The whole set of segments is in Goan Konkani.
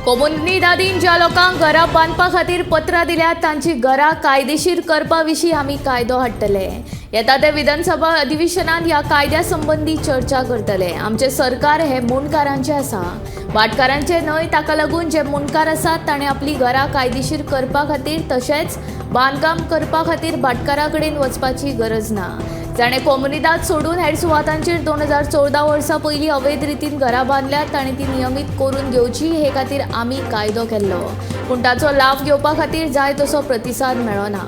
कोमुनिदादीन ज्या लोकांक घरां बांदपा खातीर पत्रां दिल्यात तांची घरां कायदेशीर करपा विशीं आमी कायदो हाडटले. येता ते विधानसभा अधिवेशनात ह्या कायद्या संबंदी चर्चा करतले. आमचें सरकार हें मुंडकारांचें आसा, भाटकारांचें न्हय. ताका लागून जे मुंडकार आसात ताणें आपली घरां कायदेशीर करपा खातीर तशेंच बांदकाम करपा खातीर भाटकारा कडेन वचपाची गरज ना. जाणें कोमुनिदाद सोडून हेर सुवातांचेर 2014 वर्सा पयलीं अवैध रितीन घरां बांदल्यात ताणें ती नियमीत करून घेवची हे खातीर आमी कायदो केल्लो, पूण ताचो लाव घेवपा खातीर जाय तसो प्रतिसाद मेळना.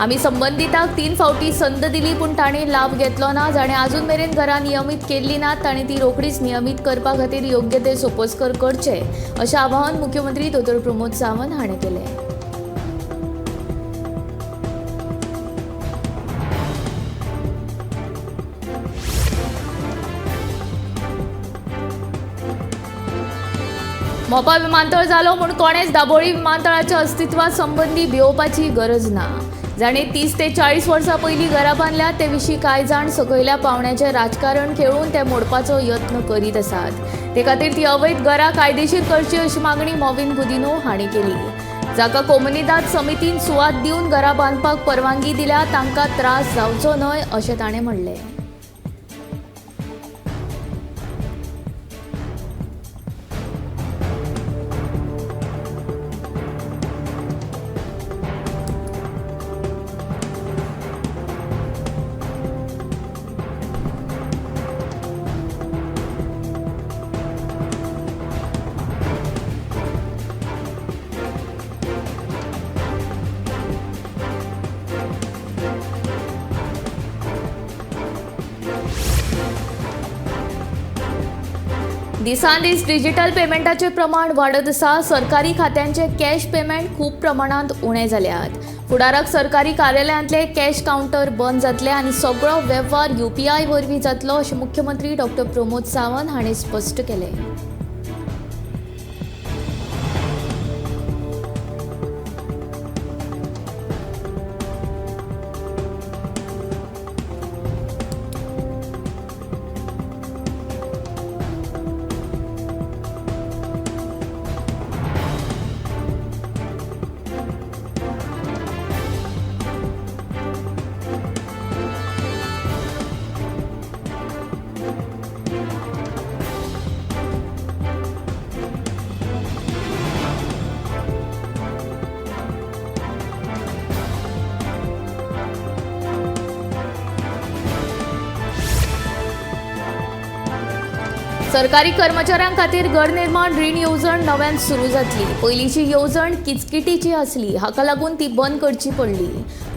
आमी संबंदितांक 3 फावटी संद दिली, पूण तांणी लाव घेतलो ना. जाणें अजून मेरेन घरां नियमीत केल्ली नात तांणी ती रोखडीच नियमीत करपा खातीर योग्य ते सोपस्कर करचे अशें आवाहन मुख्यमंत्री दोतोर प्रमोद सावंत हाणें केलें. मोपा विमानतळ जालो म्हूण कोणेच दाबोळी विमानतळाच्या अस्तित्वा संबंदी भियोवपाची गरज ना. जाणें 30 ते 40 वर्सां पयलीं घरां बांदल्यात ते विशीं कांय जाण सकयल्या पावंड्याचें राजकारण खेळून ते मोडपाचो यत्न करीत आसात. ते खातीर ती अवैध घरां कायदेशीर करची अशी मागणी मॉविन गुदिन्हो हांणी केली. जाका कोमुनिदाद समितीन सुवात दिवन घरां बांदपाक परवानगी दिल्या तांकां त्रास जावचो न्हय अशें ताणें म्हणलें. दिसान दीस डिजिटल पेमेंटाचे प्रमाण वाडत आसा. सरकारी खात्यांचे कॅश पेमेंट खूब प्रमाणांत उणें जाल्यात. फुडाराक सरकारी कार्यालयांतले कॅश कावंटर बंद जातले आनी सगळो वेव्हार UPI वरवीं जातलो अशें मुख्यमंत्री डॉक्टर प्रमोद सावंत हांणी स्पश्ट केलें. सरकारी कर्मचाऱ्यां खातीर घर निर्माण रीण येवजण नव्यान सुरू जातली. पयलींची येवजण किचकिटीची आसली, हाका लागून ती बंद करची पडली.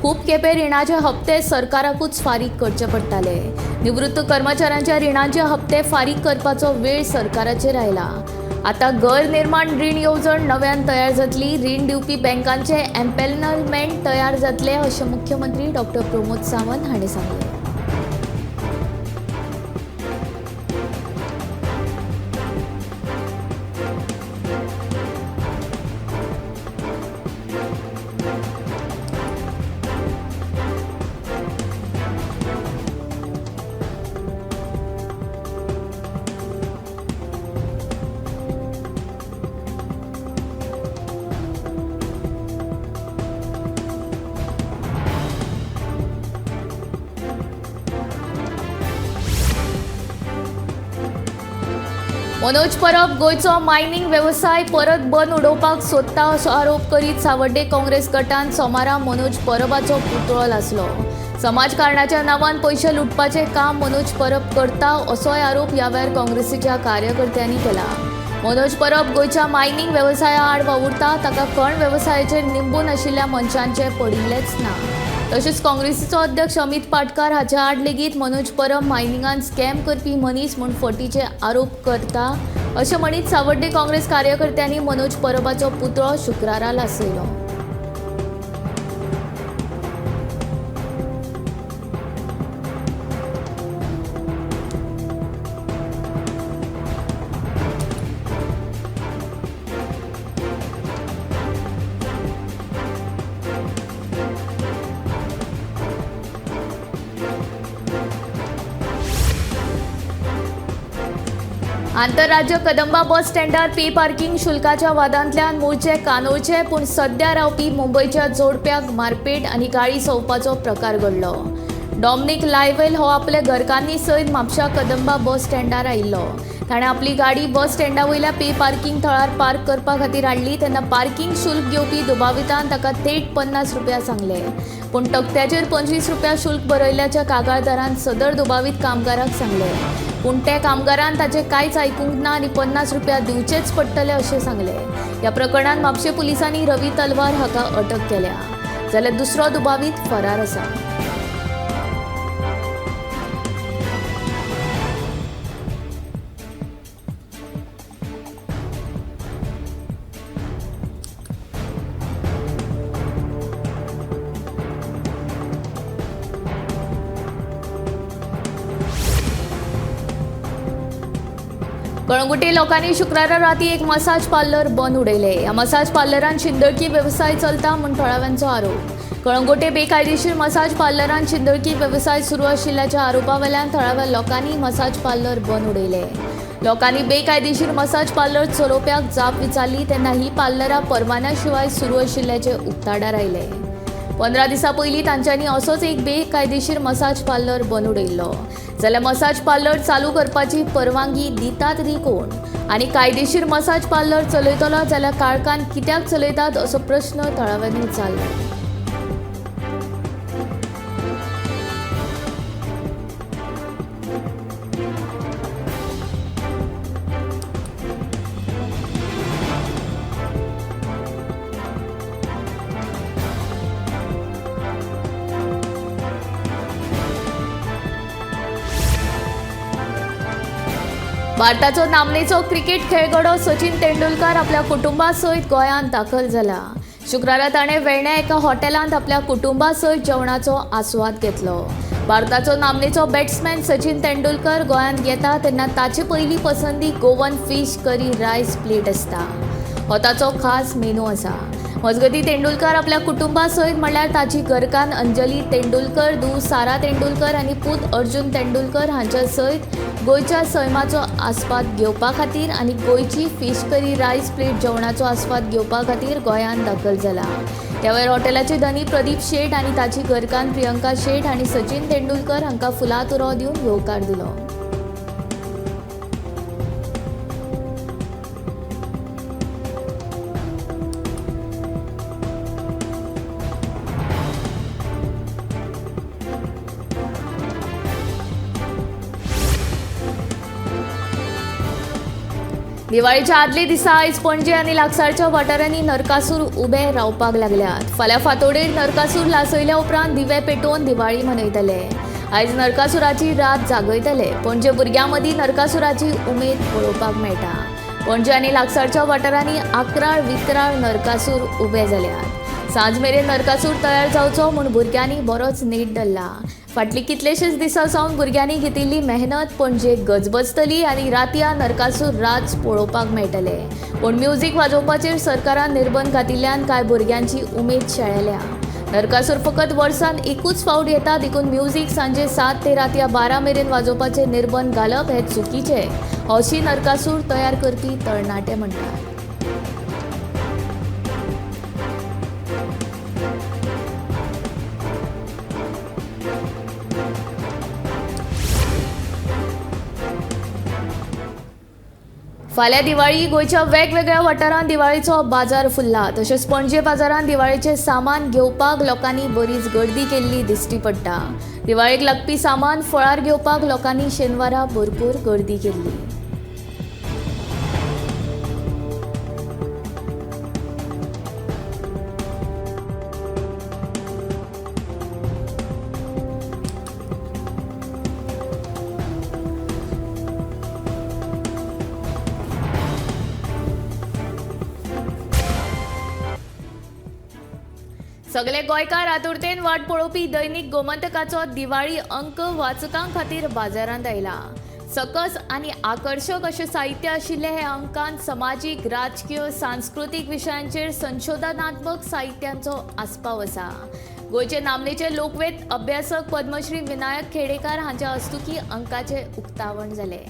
खूब खेपे रिणाचे हप्ते सरकाराकूच फारीक करचे पडटाले. निवृत्त कर्मचाऱ्यांच्या रिणाचे हप्ते फारीक करपाचो वेळ सरकाराचेर आयला. आतां घर निर्माण रीण येवजण नव्यान तयार जातली. रीण दिवपी बँकांचे एम्पेनलमेंट तयार जातले अशें मुख्यमंत्री डॉक्टर प्रमोद सावंत हांणी सांगलें. मनोज परब गोंयचो मायनिंग वेवसाय परत बंद उडोवपाक सोदता असो आरोप करीत सावड्डे काँग्रेस गटान सोमारा मनोज परबाचो पुतळो लासलो. समाजकारणाच्या नांवान पयशे लुटपाचें काम मनोज परब करता असोय आरोप ह्या वेळार काँग्रेसीच्या कार्यकर्त्यांनी केला. मनोज परब गोंयच्या मायनिंग वेवसाया आड वावुरता, ताका खण वेवसायाचेर निंबून आशिल्ल्या मनशांचें पडिल्लेंच ना. तशेंच काँग्रेसीचो अध्यक्ष अमित पाटकार हाच्या आड लेगीत मनोज परब मायनिंगान स्कॅम करपी मनीस म्हूण फटीचे आरोप करता अशें म्हणीत सावड्डे काँग्रेस कार्यकर्त्यांनी मनोज परबाचो पुतळो शुक्रारा लासयलो. आंतरराज्य कदंबा बस स्टँडार पे पार्किंग शुल्काच्या वादांतल्यान मूळचे कानोळचे पूण सध्या रावपी मुंबयच्या जोडप्याक मारपेट आनी गाळी संवपाचो प्रकार घडलो. डॉमनिक लायवेल हो आपल्या घरकान्नी सयत म्हापशा कदंबा बस स्टँडार आयिल्लो. ताणें आपली गाडी बस स्टँडा वयल्या पे पार्किंग थळार पार्क करपा खातीर हाडली तेन्ना पार्किंग शुल्क घेवपी दुबावितान ताका थेट 50 रुपया सांगले, पूण तकट्याचेर 25 रुपया शुल्क बरयल्ल्याच्या कागाळदारान सदर दुबावीत कामगाराक सांगले, पूण त्या कामगारान ताचें कांयच आयकूंक ना आनी 50 रुपया दिवचेच पडटले अशें सांगले. ह्या प्रकरणांत म्हापशें पुलिसांनी रवी तलवार हाका अटक केल्या, जाल्यार दुसरो दुबावीत फरार आसा. कळंगुटे लोकांनी शुक्रारा राती एक मसाज पार्लर बंद उडयले. ह्या मसाज पार्लरान शिंदळकी वेवसाय चलता म्हूण थळाव्यांचो आरोप. कळंगुटे बेकायदेशीर मसाज पार्लरान शिंदळकी वेवसाय सुरू आशिल्ल्याच्या आरोपा वेल्यान थळाव्या लोकांनी मसाज पार्लर बंद उडयले. लोकांनी बेकायदेशीर मसाज पार्लर चलोवप्याक जाप विचारली तेन्ना ही पार्लरां परवान्या शिवाय सुरू आशिल्ल्याचें उक्ताडार आयलें. 15 दिसां पयलीं तांच्यांनी असोच एक बेकायदेशीर मसाज पार्लर बंद उडयल्लो. जाल्यार मसाज पार्लर चालू करपाची परवानगी दितात ती कोण आनी कायदेशीर मसाज पार्लर चलयतलो जाल्यार काळखान कित्याक चलयतात असो प्रश्न थळाव्यांनी विचारलो. भारताचो नामनेचो क्रिकेट खेळगडो सचिन तेंडुलकर आपल्या कुटुंबा सयत गोंयांत दाखल जाला. शुक्रारा ताणें वेर्ण्या एका हॉटेलांत आपल्या कुटुंबा सयत जेवणाचो आस्वाद घेतलो. भारताचो नामनेचो बॅट्समॅन सचिन तेंडुलकर गोंयांत येता तेन्ना ताची पयली पसंती Goan fish curry rice plate आसता. हो ताचो खास मेनू आसा. मजगतीं तेंडुलकर आपल्या कुटुंबा सयत म्हणल्यार ताची घरकान्न अंजली तेंडुलकर, धूव सारा तेंडुलकर आनी पूत अर्जुन तेंडुलकर हांच्या सयत गोंयच्या सैमाचो आस्वाद घेवपा खातीर आनी गोंयची फीश करी रायस प्लेट जेवणाचो आस्वाद घेवपा खातीर गोंयांत दाखल जाला. त्या वेळार हॉटेलाचे धनी प्रदीप शेट आनी ताची घरकान्न प्रियंका शेट आनी सचिन तेंडुलकर हांकां फुलां तुरो दिवन येवकार दिलो. दिवाळीच्या आदले दिसा आयज पणजे आनी लागसारच्या वाठारांनी नरकासूर उबे रावपाक लागल्यात. फाल्यां फांतोडेर नरकासूर लासयल्या उपरांत दिवे पेटोवन दिवाळी मनयतले. आयज नरकासुराची रात जागयतले. पणजे भुरग्यां मदीं नरकासुराची उमेद पळोवपाक मेळटा. पणजे आनी लागसारच्या वाठारांनी आक्राळ विक्राळ नरकासूर उबे जाल्यात. सांज मेरेन नरकासूर तयार जावचो म्हूण भुरग्यांनी बरोच नेट धरला. फाटली कितलेशेच दिसां सावन भुरग्यांनी घेतिल्ली मेहनत पणजे गजबजतली आनी रातया नरकासूर रात पळोवपाक मेळटले. पूण म्युझीक वाजोवपाचेर सरकारान निर्बंध घातिल्ल्यान कांय भुरग्यांची उमेद शेळेल्या. नरकासूर फकत वर्सान एकूच फावट येता देखून म्युझीक सांजे 7 ते रातया 12 मेरेन वाजोवपाचे निर्बंध घालप हे चुकीचे अशी नरकासूर तयार करपी तरणाटे म्हणटात. फाल्यां दिवाळी गोंयच्या वेगवेगळ्या वाठारांत दिवाळीचो बाजार फुल्ला. तशेंच पणजे बाजारांत दिवाळीचें सामान घेवपाक लोकांनी बरीच गर्दी केल्ली दिश्टी पडटा. दिवाळेक लागपी सामान फळार घेवपाक लोकांनी शेनवारा भरपूर गर्दी केल्ली. सगळे गोंयकार आतुरतेन वाट पळोवपी दैनिक गोमंतकाचो दिवाळी अंक वाचकां खातीर बाजारांत आयला. सकस आनी आकर्शक अशें साहित्य आशिल्ले हे अंकांत समाजीक, राजकीय, सांस्कृतीक विशयांचेर संशोधनात्मक साहित्यांचो आस्पाव आसा. गोंयचे नामनेचे लोकवेद अभ्यासक पद्मश्री विनायक खेडेकार हांच्या हस्तुकी अंकाचें उक्तावण जालें.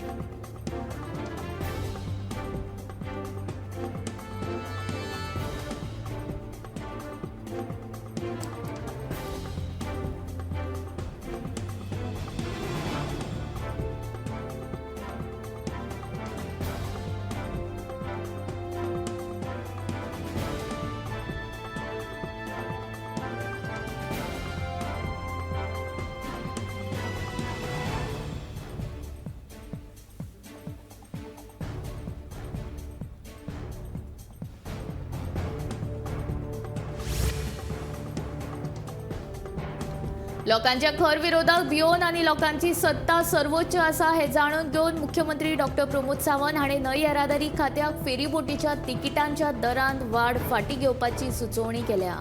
लोकांच्या खर विरोधाक भियोवन आनी लोकांची सत्ता सर्वोच्च आसा हे जाणून घेवन मुख्यमंत्री डॉक्टर प्रमोद सावंत हाणें न्हंय येरादारी खात्याक फेरीबोटीच्या तिकिटांच्या दरांत वाड फाटीं घेवपाची सुचोवणी केल्या.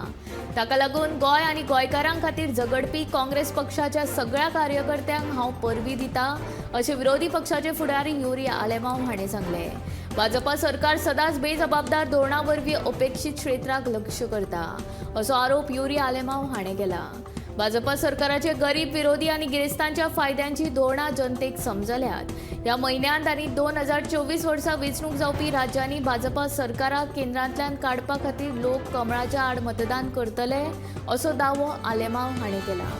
ताका लागून गोंय आनी गोंयकारां खातीर झगडपी काँग्रेस पक्षाच्या सगळ्या कार्यकर्त्यांक हांव परबीं दिता अशें विरोधी पक्षाचे फुडारी युरी आलेमांव हाणें सांगलें. भाजपा सरकार सदांच बेजबाबदार धोरणा वरवीं अपेक्षीत क्षेत्राक लक्ष करता असो आरोप युरी आलेमांव हाणें केला. भाजपा सरकाराचे गरीब विरोधी आनी गिरेस्तांच्या फायद्यांची धोरणां जनतेक समजल्यात. ह्या म्हयन्यांत आनी 2024 वर्सा वेंचणूक जावपी राज्यांनी भाजपा सरकाराक केंद्रांतल्यान काडपा खातीर लोक कमळाच्या आड मतदान करतले असो दावो आलेमांव हाणें केला.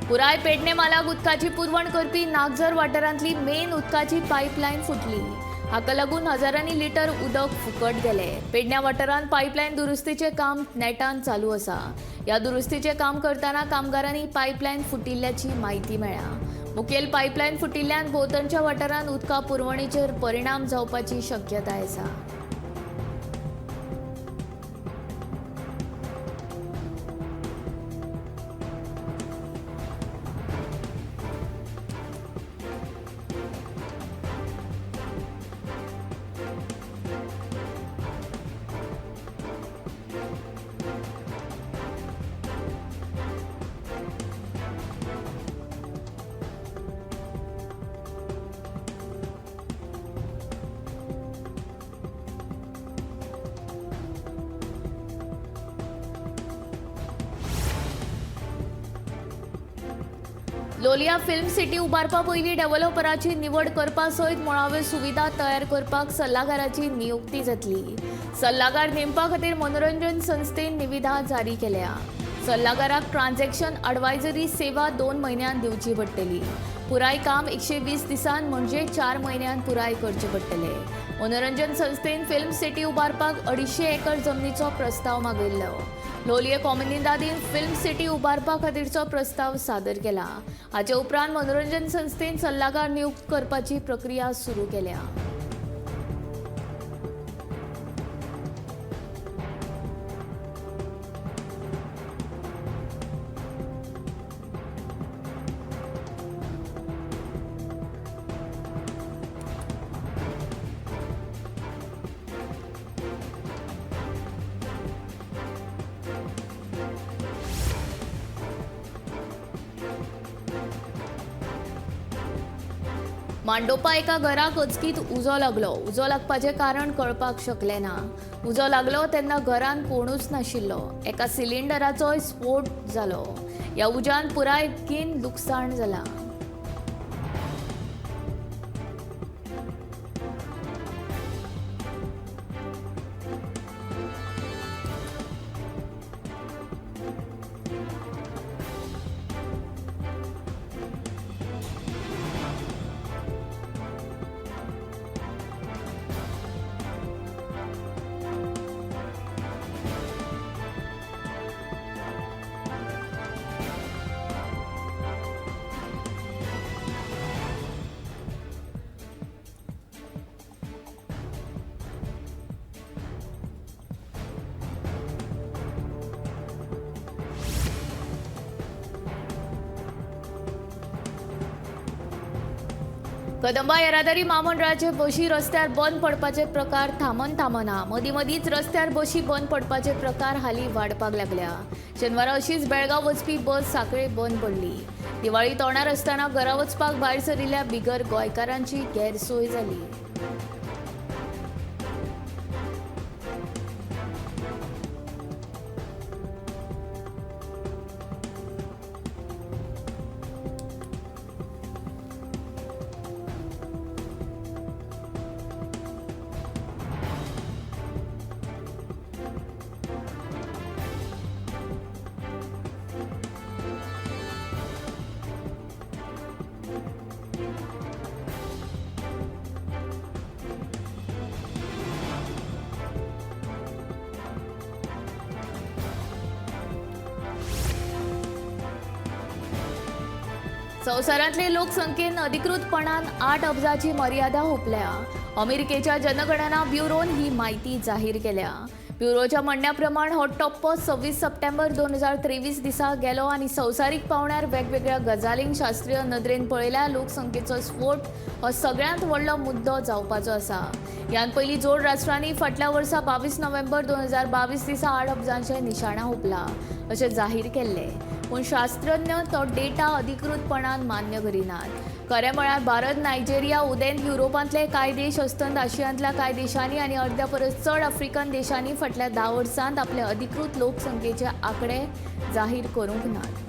पुराय पेडणे म्हालाक उदकाची पुरवण करपी नागझर वाठारांतली मेन उदकाची पायपलायन फुटली. हाका लागून हजारांनी लिटर उदक फुकट गेले. पेडण्या वाठारांत पायपलायन दुरुस्तीचें काम नेटान चालू आसा. ह्या दुरुस्तीचें काम करतना कामगारांनी पायपलायन फुटिल्ल्याची म्हायती मेळ्ळ्या. मुखेल पायपलायन फुटिल्ल्यान भोंवतणच्या वाठारांत उदका पुरवणेचेर परिणाम जावपाची शक्यताय आसा. लोलिया फिल्म सिटी उबारपा पयलीं डेव्हलपराची निवड करपा सयत मुळाव्यो सुविधा तयार करपाक सल्लागाराची नियुक्ती जातली. सल्लागार नेमपा खातीर मनोरंजन संस्थेन निविदा जारी केल्या. सल्लागाराक ट्रान्झॅक्शन ॲडवायझरी सेवा 2 म्हयन्यांत दिवची पडटली. पुराय काम 120 दिसांत म्हणजे 4 म्हयन्यांत पुराय करचें पडटलें. मनोरंजन संस्थेन फिल्म सिटी उबारपाक 250 एकर जमनीचो प्रस्ताव मागयल्लो. लोलये कोमुनिदादीन फिल्म सिटी उबारपा खातीरचो प्रस्ताव सादर केला. हाचे उपरांत मनोरंजन संस्थेन सल्लागार नियुक्त करपाची प्रक्रिया सुरू केल्या. मांडोपा एका घराक अचकीत उजो लागलो. उजो लागपाचें कारण कळपाक शकलें ना. उजो लागलो तेन्ना घरांत कोणूच नाशिल्लो. एका सिलिंडराचोय स्फोट जालो. ह्या उज्यान पुराय इतकीन लुकसाण जालां. कदंबा येरादारी म्हामंडळाचे बशी रस्त्यार बंद पडपाचे प्रकार थांबन थांबना. मदीं मदींच रस्त्यार बशी बंद पडपाचे प्रकार हालीं वाडपाक लागल्या. शेनवारा अशीच बेळगांव वचपी बस सांखळे बंद पडली. दिवाळी तोंडार आसतना घरा वचपाक भायर सरिल्ल्या बिगर गोंयकारांची गैरसोय जाली. संवसारांतले लोकसंख्येन अधिकृतपणान 8 अब्जाची मर्यादा हुपल्या. अमेरिकेच्या जनगणना ब्युरोन ही म्हायती जाहीर केल्या. ब्युरोच्या म्हणण्या प्रमाण हो टप्पो 26 सप्टेंबर 2023 दिसा गेलो आनी संवसारीक पावंड्यार वेगवेगळ्या गजालींक शास्त्रीय नदरेन पळयल्यार लोकसंख्येचो स्फोट हो सगळ्यांत व्हडलो मुद्दो जावपाचो आसा. ह्यान पयलीं जोड राष्ट्रांनी फाटल्या वर्सा 22 नोव्हेंबर 2022 दिसा 8 अब्जांचे निशाणा हुपला अशें जाहीर केल्लें, पूण शास्त्रज्ञ तो डेटा अधिकृतपणान मान्य करिनात. खरें म्हळ्यार भारत, नायजेरिया, उदेंत युरोपांतले कांय देश, अस्तंत आशियांतल्या कांय देशांनी आनी अर्द्या परस चड आफ्रिकन देशांनी फाटल्या 10 वर्सांत आपले अधिकृत लोकसंख्येचे आंकडे जाहीर करूंक नात.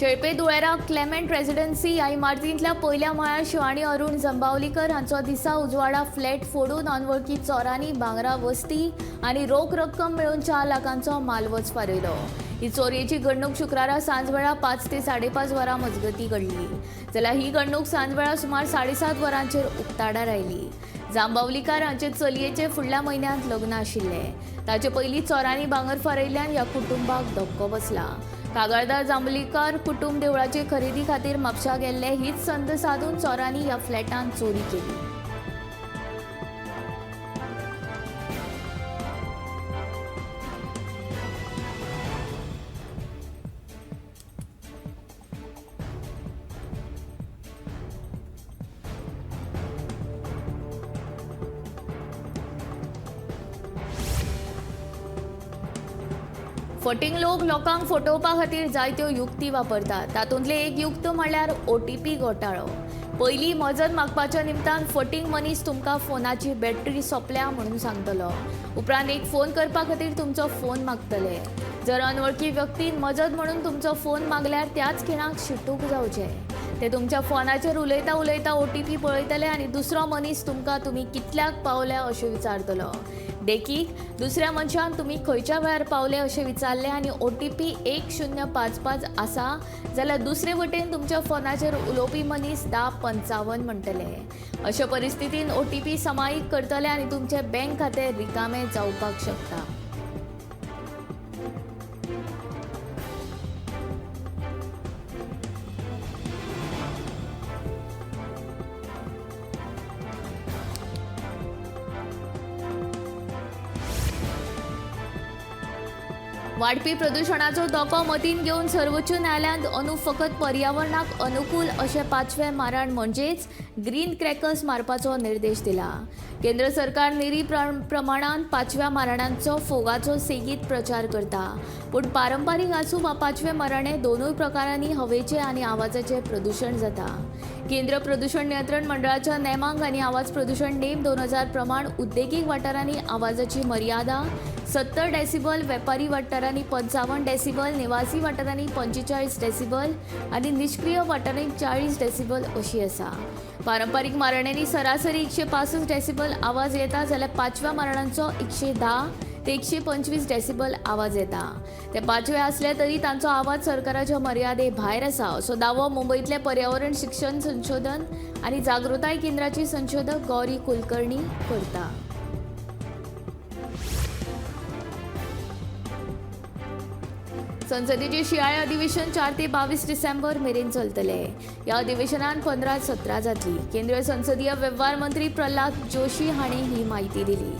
शेळपे धुळेरा क्लेमेंट रेसिडेन्सी ह्या इमारतींतल्या पयल्या माळ्यार शिवानी अरुण जंबावलीकर हांचो दिसा उजवाडा फ्लॅट फोडून अनवळखी चोरांनी भांगरा वस्ती आनी रोख रक्कम मेळून 4 लाखांचो मालवज फारयलो. ही चोरयेची घडणूक शुक्रारा सांजवेळा 5 ते 5:30 वरां मजगती घडली. जाल्यार ही घडणूक सांजवेळा सुमार 7:30 वरांचेर उक्ताडार आयली. जांबावलीकर हांचे चलयेचे फुडल्या म्हयन्यांत लग्न आशिल्लें. ताचे पयलीं चोरांनी भांगर फारयल्ल्यान ह्या कुटुंबाक धक्को बसला. कागाळदार जांबलीकर कुटुंब देवळाचे खरेदी खातीर म्हापशा गेल्ले, हीच संद साधून चोरांनी ह्या फ्लॅटांत चोरी केली. फटींग लोक लोकांक फटोवपा खातीर जायत्यो युक्ती वापरतात. तातूंतली एक युक्त म्हळ्यार OTP घोटाळो. पयलीं मजत मागपाच्या निमतान फटींग मनीस तुमकां फोनाची बॅटरी सोंपल्या म्हणून सांगतलो. उपरांत एक फोन करपा खातीर तुमचो फोन मागतले. जर अनवळखी व्यक्तीन मजत म्हणून तुमचो फोन मागल्यार त्याच खिणाक शिटूक जावचें. ते तुमच्या फोनाचेर उलयता उलयता OTP पळयतले आनी दुसरो मनीस तुमकां तुमी कितल्याक पावल्या अशें विचारतलो. देखीक, दुसऱ्या मनशान तुमी खंयच्या वेळार पावले अशें विचारलें आनी OTP 1055 आसा जाल्यार दुसरे वटेन तुमच्या फोनाचेर उलोवपी मनीस 1055 म्हणटले. अशे परिस्थितीन OTP समायीक करतले आनी तुमचें बँक खातें रिकामें जावपाक शकता. वाडपी प्रदुशणाचो धोको मतींत घेवन सर्वोच्च न्यायालयांत अंदू फकत पर्यावरणाक अनुकूल अशें पांचवें मारण म्हणजेच ग्रीन क्रॅकर्स मारपाचो निर्देश दिला. केंद्र सरकार नेरी प्रमाणान पांचव्या मारणांचो फोगाचो सेगीत प्रचार करता, पूण पारंपारीक आसूं वा पांचवे माराणे दोनूय प्रकारांनी हवेचें आनी आवाजाचें प्रदुशण जाता. केंद्र प्रदूषण नियंत्रण मंडळाच्या नेमांक आनी आवाज प्रदूषण नेम 2000 प्रमाण उद्देगीक वाठारांनी आवाजाची मर्यादा 70 डेसिबल, वेपारी वाठारांनी 55 डेसिबल, निवासी वाठारांनी 45 डेसिबल आनी निश्क्रीय वाठारांनी 40 डेसिबल अशी आसा. पारंपारीक मारण्यांनी सरासरी 165 डेसिबल आवाज येता, जाल्यार पांचव्या मारणांचो 110 ते 125 डेसिबल आवाज येता. ते पांचवे आसले तरी तांचो आवाज सरकाराच्या मर्यादे भायर आसा असो दावो मुंबयतले पर्यावरण शिक्षण संशोधन आनी जागृताय केंद्राची संशोधक गौरी कुलकर्णी करता. संसदेचे शियाळे अधिवेशन 4 ते 22 डिसेंबर मेरेन चलतले. ह्या अधिवेशनात 15 सत्रां जातली. केंद्रीय संसदीय वेव्हार मंत्री प्रल्हाद जोशी हांणी ही म्हायती दिली.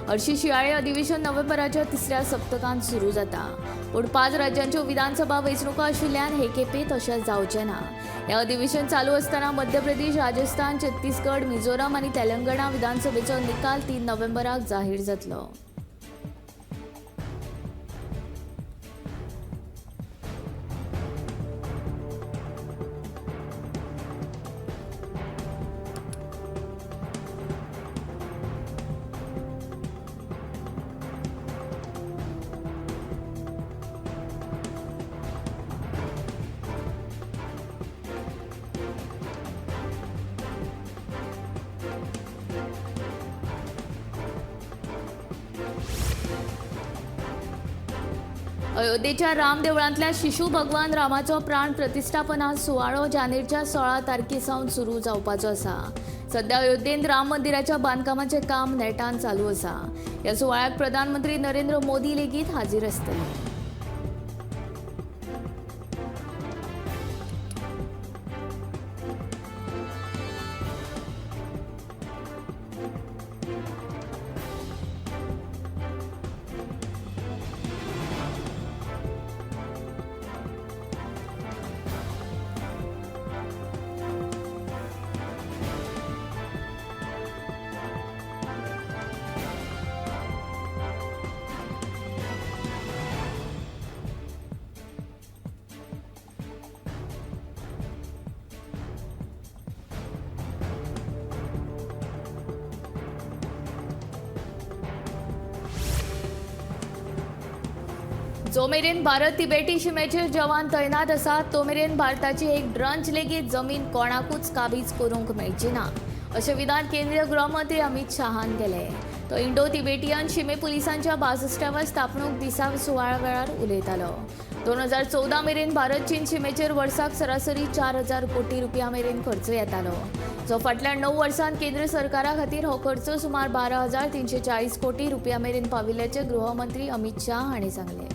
हरशीं शियाळे अधिवेशन नोव्हेंबराच्या तिसऱ्या सप्तकांत सुरू जाता, पूण 5 राज्यांच्यो विधानसभा वेंचणुको आशिल्ल्यान हे खेपे तशें जावचें ना. हें अधिवेशन चालू आसतना मध्य प्रदेश, राजस्थान, छत्तीसगड, मिझोराम आनी तेलंगणा विधानसभेचो निकाल 3 नोव्हेंबराक जाहीर जातलो. अयोध्येच्या राम देवळांतल्या शिशू भगवान रामाचो प्राण प्रतिष्ठापना सुवाळो जानेरच्या 16 तारखे सावन सुरू जावपाचो आसा. सध्या अयोध्येंत राम मंदिराच्या बांदकामाचें काम नेटान चालू आसा. ह्या सुवाळ्याक प्रधानमंत्री नरेंद्र मोदी लेगीत हाजीर आसतले. जो मेरेन भारत तिबेटी शिमेचेर जवान तैनात आसा तो मेरेन भारताची एक ड्रंच लेगीत जमीन कोणाकूच काबीज करूंक मेळची ना अशें विधान केंद्रीय गृहमंत्री अमित शहान केलें. तो इंडो तिबेटियन शिमे पुलिसांच्या 62व्या स्थापणूक दिसा सुवाळ्या वेळार उलयतालो. 2014 मेरेन भारत चीन शिमेचेर वर्साक सरासरी 4000 कोटी रुपया मेरेन खर्च येतालो, जो फाटल्या 9 वर्सांत केंद्र सरकारा खातीर हो खर्च सुमार 12,340 कोटी रुपया मेरेन पाविल्ल्याचें गृहमंत्री अमित शाह हांणी सांगलें.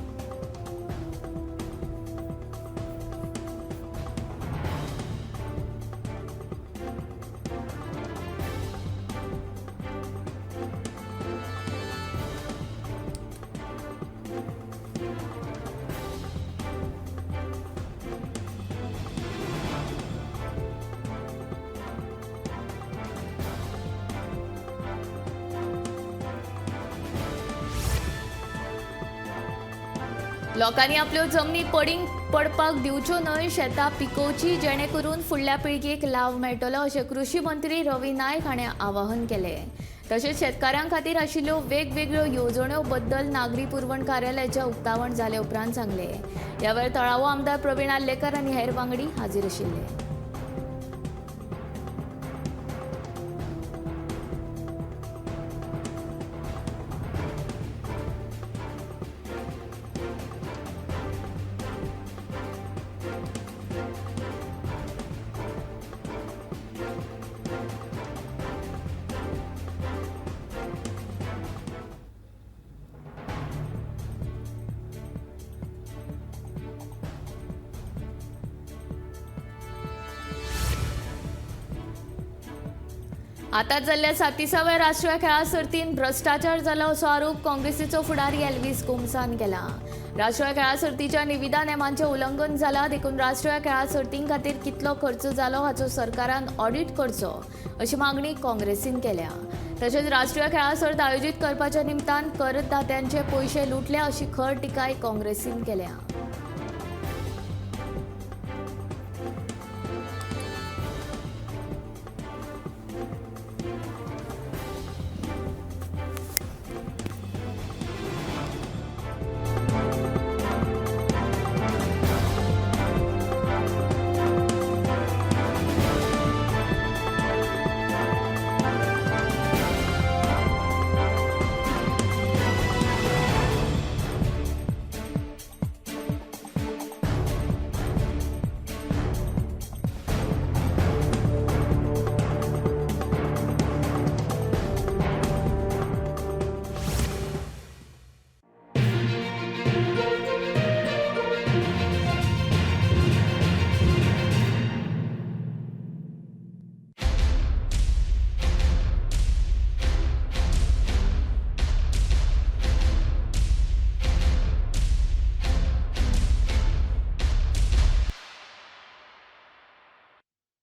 लोकांनी आपल्यो जमनी पडींग पडपाक दिवच्यो न्हय, शेतां पिकोवची जेणे करून फुडल्या पिळगेक लाव मेळटलो अशें कृशी मंत्री रवी नायक हाणें आवाहन केलें. तशेंच शेतकारां खातीर आशिल्ल्यो वेगवेगळ्यो येवजण्यो बद्दल नागरी पुरवण कार्यालयाचें उक्तावण जाले उपरांत सांगलें. ह्या वेळार तळावो आमदार प्रवीण आर्लेकर आनी हेर वांगडी हाजीर आशिल्ले. आतां जाल्ल्या 37व्या राष्ट्रीय खेळां सर्तींत भ्रश्टाचार जाला असो आरोप काँग्रेसीचो फुडारी एल्वीस गोम्सान केला. राष्ट्रीय खेळां सर्तीच्या निविदा नेमांचें उल्लंघन जाला देखून राष्ट्रीय खेळां सर्तीं खातीर कितलो खर्च जालो हाचो सरकारान ऑडिट करचो अशी मागणी काँग्रेसीन केल्या. तशेंच राष्ट्रीय खेळां सर्त आयोजीत करपाच्या निमतान करदात्यांचे पयशे लुटले अशी खर टिकाय काँग्रेसीन केल्या.